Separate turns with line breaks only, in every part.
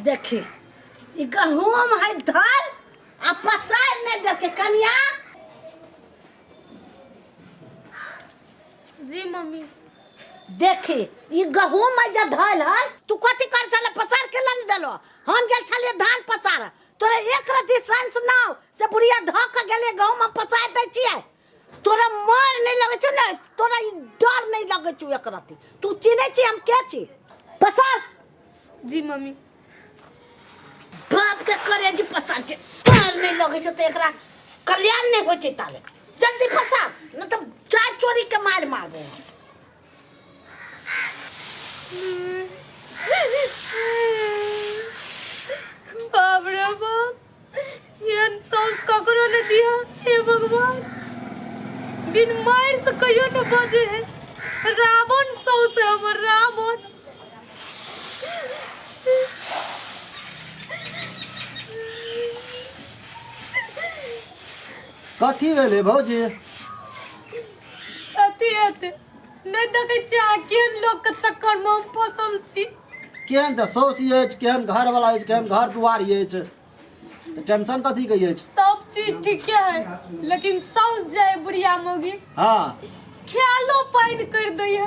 देखी ई गहूम है धर आ पसार नहीं देखे कनिया।
जी मम्मी।
देखी ई गहूम है जे धल है तू कथी कर छले पसार के लन देलो। हम गेल छलिए धान पसार, तोरा एक रति सेंस ना हो से बुढ़िया धऽ के गेले गहूम हम पसार दै छियै। तोरा मर नहीं लगे छौ ने, तोरा ई डर नहीं लगे छौ एक रति। तू चिन्है छी हम के छी? पसार।
जी मम्मी।
बाप के करेजी पसार छै, डर नहीं लगे छौ तऽ एकरा कल्याण नहीं होइ छै। ताले जल्दी पसार न तऽ चार चोरी के मार मारबो।
बाप रे बाप, एहन साउस ककरो नहीं दिया हे भगवान। बिन मार से कहियो न बजे है। रावण साउस है हमर, रावण।
कथी भेलै भौजी?
कथी हेतै, नहीं देखै छियै अहाँ केहन लोक के चक्कर में हम फसल छी।
केहन तऽ साउस अछि, केहन घरवाला अछि, केहन घर दुआर अछि, तऽ टेंशन कथी के अछि?
सब चीज ठीके है, लेकिन साउस जे है बुढ़िया मौगी,
हाँ,
ख्यालो पानि कर दैया।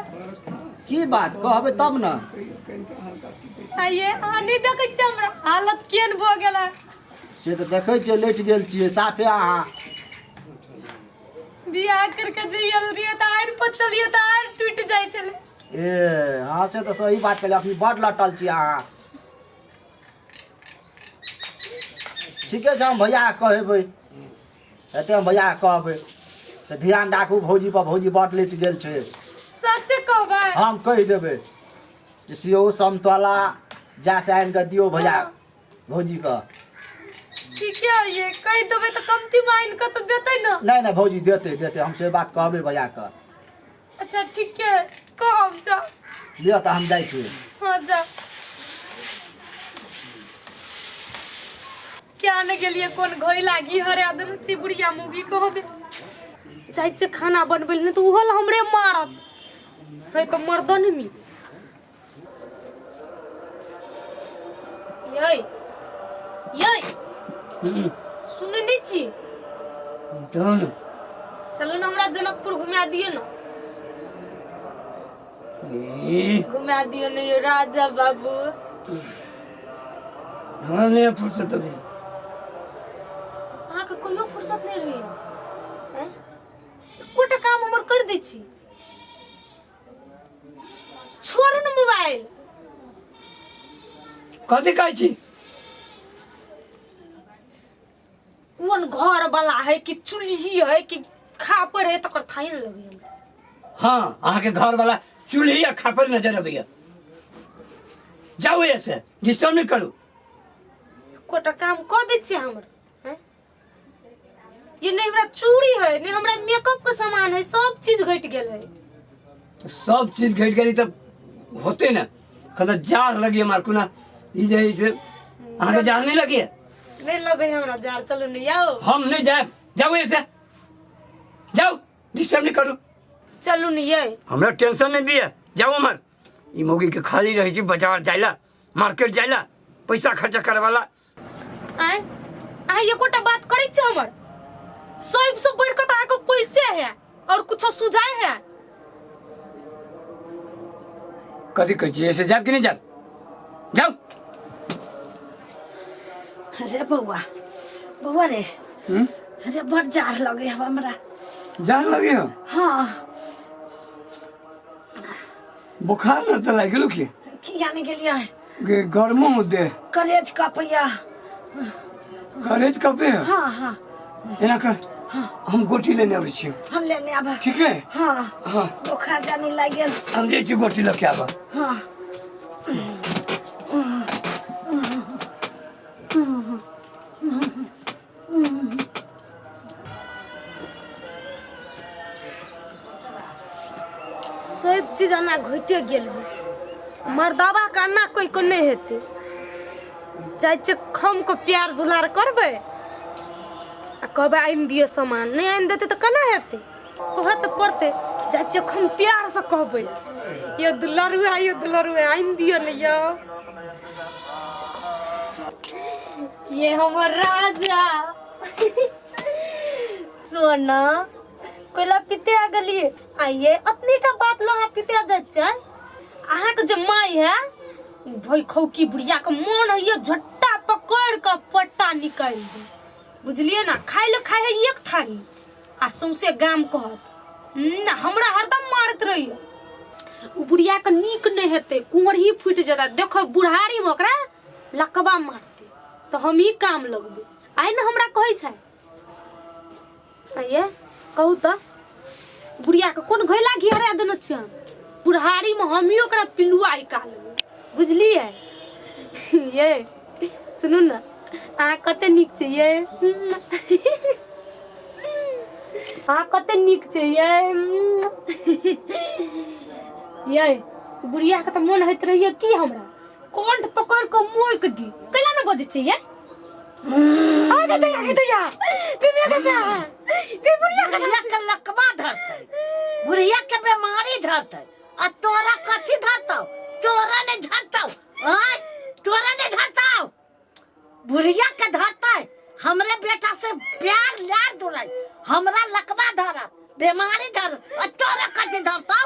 की बात कहबै तब ने।
आइए अहाँ नहीं देखै छियै हमरा हालत केहन भऽ गेल है?
से तऽ देखै छियै लटि गेल छियै साफे अहाँ।
बियाह करके जे आयल रहियै तऽ आड़ि पर चलियै तऽ आड़ि टूटि जाइ छलै।
ए हाँ, से तऽ सही बात कहलियै, अखनी बड लटल छी अहाँ। ठीके छै, हम भैया के कहबै, हेतै हम भैया के कहबै तऽ ध्यान राखू भौजी पर, भौजी बड लटि गेल छै।
सचे कहबै?
हम कहि देबै जे सेहो समतोला जा से आनि कऽ दियौ भैया भौजी के।
ठीके है, ये कहि देबै तऽ कमती में आनि कऽ तऽ देतै ने।
नहीं नहीं भौजी देतै देतै, हम से बात कहबै भैया के।
अच्छा ठीक है, कहब जा।
लिअ तऽ हम जाइ छी।
हाँ जा। क्या ने गेलिए कोन घोइ लागी हरे देने छी बुढ़िया मुगी कहबे। जाइ छियै खाना बनबै लए, नहि तऽ ओहो लए हमरे मारत। है तऽ मर्दो नहि मिल। यै यै, सुनै नहि छी?
जाउ ने।
चलू ने हमरा जनकपुर घुमा दियौ ने।
ई,
घुमा दियौ ने यौ राजा बाबू।
हमरा नहि है फुर्सत अभी।
अहाँके कहियो फुर्सत नहि रहैया? आँय? एकोटा काम हमर कर दै छी? छोड़ू ने मोबाइल।
कथी कहै छी?
कोन घर वाला है कि चूल्ही है कि खापर है तकर थाई ने लगे हमरा।
हाँ, अहाँके घर वाला चूल्ही आ खापर नजर अबैया। जाउ एसे, डिस्टर्ब नहि करू।
एकोटा काम कऽ दै छियै हमर? हैं? ये नहीं हमरा चूड़ी है, नहीं हमरा मेकअप के सामान है, सब चीज घट गेल है।
तो सब चीज घट गेली तऽ होते ने। कहता जार लगी हमार कोना ई जे है से अहाँके जार नहीं लगी?
नहीं लगे हमरा जार। चलू नहीं आओ।
हम नहीं जाए, जाओ ऐसे जाओ, डिस्टर्ब नहीं करू।
चलू नहीं ये
हमरा टेंशन नहीं दिए, जाओ। हमर ई मौगी के खाली रहे छी बाजार जाइला, मार्केट जाइला, पैसा खर्चा करवाला।
आय अहाँ एकोटा बात करै छी हमर? सबसँ बढ़ि कऽ तऽ अहाँके पैसे है और कुछो सुझाए है?
कथी कहै छी? ऐसे जायब कि नहीं जायब? जाओ।
अरे बौआ, बौआ रे। अरे बड़ जाड़ लगे है हमरा।
जाड़ लगे हो?
हाँ।
बुखार न तऽ लागि गेलो की?
किया नहीं गेलियै?
गे गर्मो दे।
करेज कपैया।
करेज कपे है?
हाँ हाँ।
एना कर, हम गोटी लेने अबै छी।
हम लेने आब।
ठीक है?
हाँ।
हाँ।
बुखार जानू लागि गेल।
हम जाइ छी गोटी लऽ के आबऽ।
हाँ।
सब चीज एना घटे गेल है। मर्दाबा के एना कोई के नहीं हेतै। जाइ छियै खम के प्यार दुलार करबै आ कहबै आनि दियौ सामान, नहि आनि देतै तऽ केना हेतै? कहऽ तऽ पड़तै। जाइ छियै खम प्यार से कहबै, यौ दुलारुआ, यौ दुलारुआ, आनि दियौ ने यौ। ये हमर राजा सोना कोइला पीते आ गेलिए आइए अपने टा बात लो अहाँ पीते आ जाइ छै। अहाँके जे माय है भई खौकी बुढ़िया के मन होइए झट्टा पकड़ के पट्टा निकालि दे, बुझलिए ना। खाइ ले खाइ है एक थारी आ सौंसे गाम कहत ना हमरा हरदम मारत रहिए। उ बुढ़िया के नीक नहीं हेतै, कुंवरही फूटि जेतै। देखो बुढ़ारी में ओकरा लकवा मारतै तऽ हम ही काम लगबै। आइ ने हमरा कहै छै आइए कहू तऽ बुढ़िया के कोन घैला घेरा देने छियै हम। बुढ़ारी में हम ही ओकरा पिलुआ निकालबै, बुझलिए। ये सुनू ना अहाँ कते नीक छै ये, अहाँ कते नीक छै ये। ये बुढ़िया के तऽ मन होइत रहैए कि हमरा कंठ पकड़ के मोकि दी। कैला ने बजै छै ये? आ गे दैया, गे दैया, गे गे गे गे बुढ़िया के
बुढ़िया के लकवा धरतै, बुढ़िया के बीमारी धरतै आ तोरा कथी धरतौ? तोरा नहीं धरतौ, आय तोरा नहीं धरतौ, बुढ़िया के धरतै। हमरे बेटा से प्यार लार दुराई, हमरा लकवा धरत, बीमारी धरत आ तोरा कथी धरतौ?